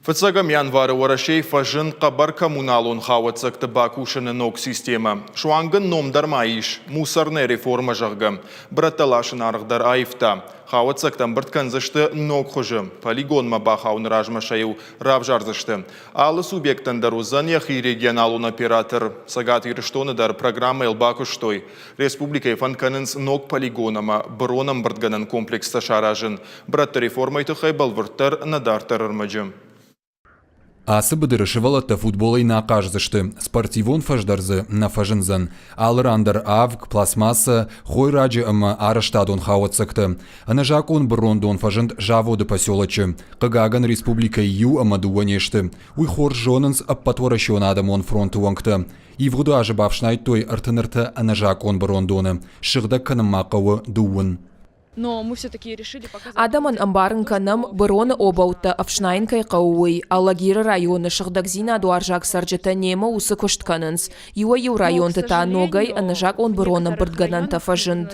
Фыццӕгӕм январы Уӕрӕсейы фӕзынд хъӕбӕр коммуналон хауӕццӕгты бакусыны ног системӕ. Суанг ын ном дӕр ма ис, мусорная реформа, зӕгъгӕ. Брӕттӕ ласыны аргъ дӕр аивта. Хауӕццӕгтӕ ӕмбырд кӕндзысты ног хуызы. Полигонмӕ бахауыны размӕ сӕ-иу равзардзысты. Алы субъектӕн дӕр уыдзӕн йӕхи регионалон оператор. Цӕгат Ирыстоны дӕр программӕйыл бакуыстой. Республикӕйы фӕнд кӕнынц ног полигон ӕмӕ бырон ӕмбырдгӕнӕн комплекстӕ саразын. Брӕтты реформӕйы тыххӕй бӕлвырддӕр нӕ дарддӕр ӕрмӕджы. Ацы быдыры сывӕллӕттӕ футболӕй нӕ хъаздзысты, спортивон фӕз дӕр дзы нӕ фӕзындзӕн. Алы ран дӕр авг, пластмассӕ, хойраджы ӕмӕ арӕзтадон хауӕццӕгтӕ. Ӕнӕзакъон бырондон фӕзынд заводы поселочы. Хъыгагӕн, республикӕйы иу ӕмӕ дыууӕ не сты. Уый хорз зонынц Ӕппӕтуӕрӕсеон адӕмон фронты уӕнгтӕ. Ивгъуыд азы бафснайдтой 33 ӕнӕзакъон бырондоны. Ссыгъдӕг кӕнын ма хъӕуы дыууын. Адӕмӕн ӕмбарын кӕнӕм, быроны обӕуттӕ ӕфснайын кӕй хъӕуы, уый. Алагиры районы сыгъдӕгдзинадуарзаг цӕрджытӕ немӕ уыцы куыст кӕнынц. Иуӕй-иу районты та ногӕй ӕнӕзакъон бырон ӕмбырдгӕнӕнтӕ фӕзынд.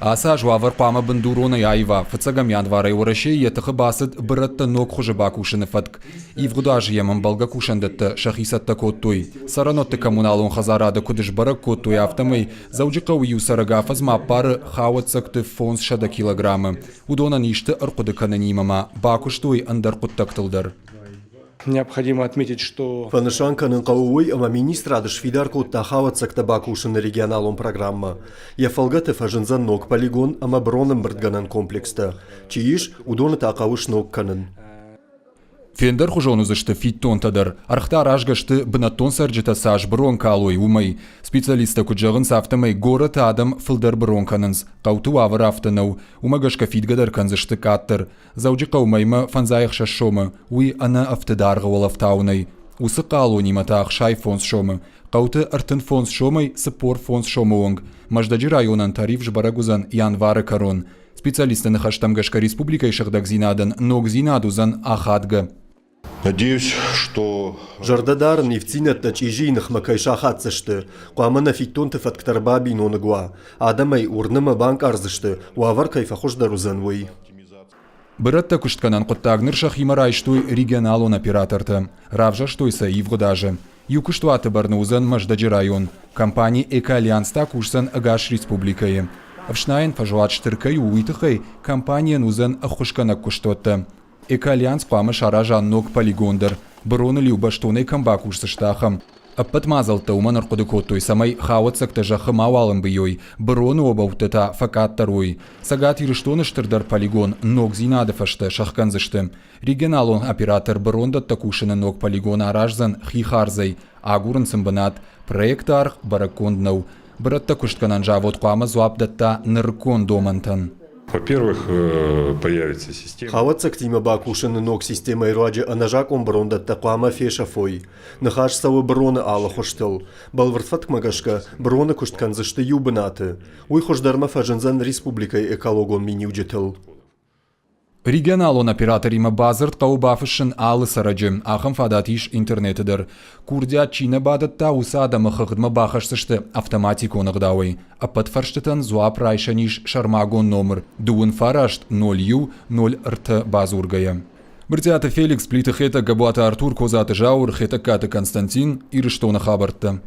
Ацы аз уавӕр хъуамӕ бындуронӕй аива. Фыццӕгӕм январӕй Уӕрӕсейы йӕ тыхы бацыд бырӕттӕ ног хуызы бакусыны фӕтк. Ивгъуыд азы йӕм ӕмбӕлгӕ кусӕндӕттӕ сӕхи цӕттӕ кодтой. Цӕрӕнуӕтты коммуналон хӕдзарады куыд сбӕрӕг кодтой, афтӕмӕй Дзӕуджыхъӕуы иу цӕрӕг афӕдзмӕ ӕппары хауӕццӕгты 500 килограммы. Уыдонӕн исты ӕрхъуыды кӕнынимӕ ма бакуыстой ӕндӕр хъуыддӕгтыл дӕр. Необходимо отметить, что Фӕнысан кӕнын хъӕуы уый, ӕмӕ министрад сфидар кодта хауӕццӕгтӕ бакусыны регионалон программӕ. Йӕ фӕлгӕты фӕзындзӕн ног полигон ӕмӕ бронӕмбырдгӕнӕн комплекстӕ. Чи ис, уыдоны та хъӕуы сног кӕнын. Фендӕрхуызон уыдзысты фиддонтӕ дӕр. Ӕргътӕ аразгӕ сты, бынӕттон цӕрджытӕ цас бырон калой, уымӕй. Специалисттӕ куыд зӕгъынц, афтӕмӕй горӕты адӕм фылдӕр бырон кӕнынц. Хъӕуты уавӕр афтӕ нӕу. Уымӕ гӕсгӕ фидгӕ дӕр кӕндзысты къаддӕр. Дзӕуджыхъӕуы мӕймӕ 56 сомы, уый ӕнӕ ӕфтыд аргъы уӕлӕфтауынӕй. Уыцы хъалонимӕ та 65 сомы. Хъӕуты 35 сомӕй 45 сомы онг. Мӕздӕджы районӕн тариф сбӕрӕг уыдзӕн январы кӕрон. Специалистты ныхӕстӕм гӕсгӕ республикӕйы сыгъдӕгдзинадӕн ногдзинад уыдзӕн ахадгӕ. Надеюсь, что Зӕрдӕ дарын ивддзинӕдтӕ чъизийы ныхмӕ кӕй сахаддзысты, хъуамӕ нӕ фиддонты фӕтк дӕр бабиноныг уа, адӕмӕй уырны мӕ банкъардзысты, уавӕр кӕй фӕхуыздӕр уыдзӕн, уый. Бырӕттӕ куыстгӕнӕн хъуыддаг ныр сӕхимӕ райстой регионалон оператортӕ. Равзӕрстой сӕ ивгъуыд азы. Иу куыстуаты бӕрны уыдзӕн Мӕздӕджы район. Компани «Экоальянс» та кусдзӕн ӕгас республикӕйы. Ӕфснайӕн фӕзуат стыр кӕй у, уый тыххӕй компанийӕн уыдзӕн ӕххуысгӕнӕг куыстуӕттӕ. «Экоальянс» хъуамӕ сараза ног полигон дӕр, быроныл-иу бӕстонӕй кӕм бакусдзысты, ахӕм. Ӕппӕт мадзӕлттӕ уымӕн ӕрхъуыды кодтой, цӕмӕй хауӕццӕгтӕ зӕххы мауал ӕмбийой, быроны обӕуттӕ та фӕкъаддӕр уой. Цӕгат Ирыстоны стырдӕр полигон ногдзинады фӕстӕ сӕхгӕндзысты. Регионалон оператор бырондӕттӕ кусыны ног полигон араздзӕн хи хардзӕй, агурын сын бынат. Проекты аргъ бӕрӕггонд нӕу. Бырӕттӕ куыстгӕнӕн завод хъуамӕ дзуапп дӕтта нырыккон домӕнтӕн. Во-первых, появится система. Хауӕццӕгтимӕ бакусыны ног системӕйы руаджы ӕнӕзакъон бырондӕттӕ хъуамӕ фесӕфой. Ныхас цӕуы быроны алы хуызтыл. Бӕлвырд фӕткмӕ гӕсгӕ, быроны куыст кӕндзысты иу бынаты. Уый хуыздӕрмӕ фӕзындзӕн республикӕйы экологон миниуджытыл. Регионалон операторимӕ бадзырд хъӕуы бафыссын алы цӕрӕджы. Ахӕм фадат ис интернеты дӕр. Курдиат чи нӕ бадӕтта, уыцы адӕмы хыгъдмӕ бахӕсдзысты автоматикон ӕгъдауӕй. Ӕппӕт фӕрстытӕн дзуапп райсӕн ис сӕрмагонд номыр 19 01 03 бадзургӕйӕ. Брытъиаты Феликс, Плиты Хетӕг, Гӕбуаты Артур, Козаты Зауыр, Хетӕгкаты Константин, Ирыстоны хабӕрттӕ.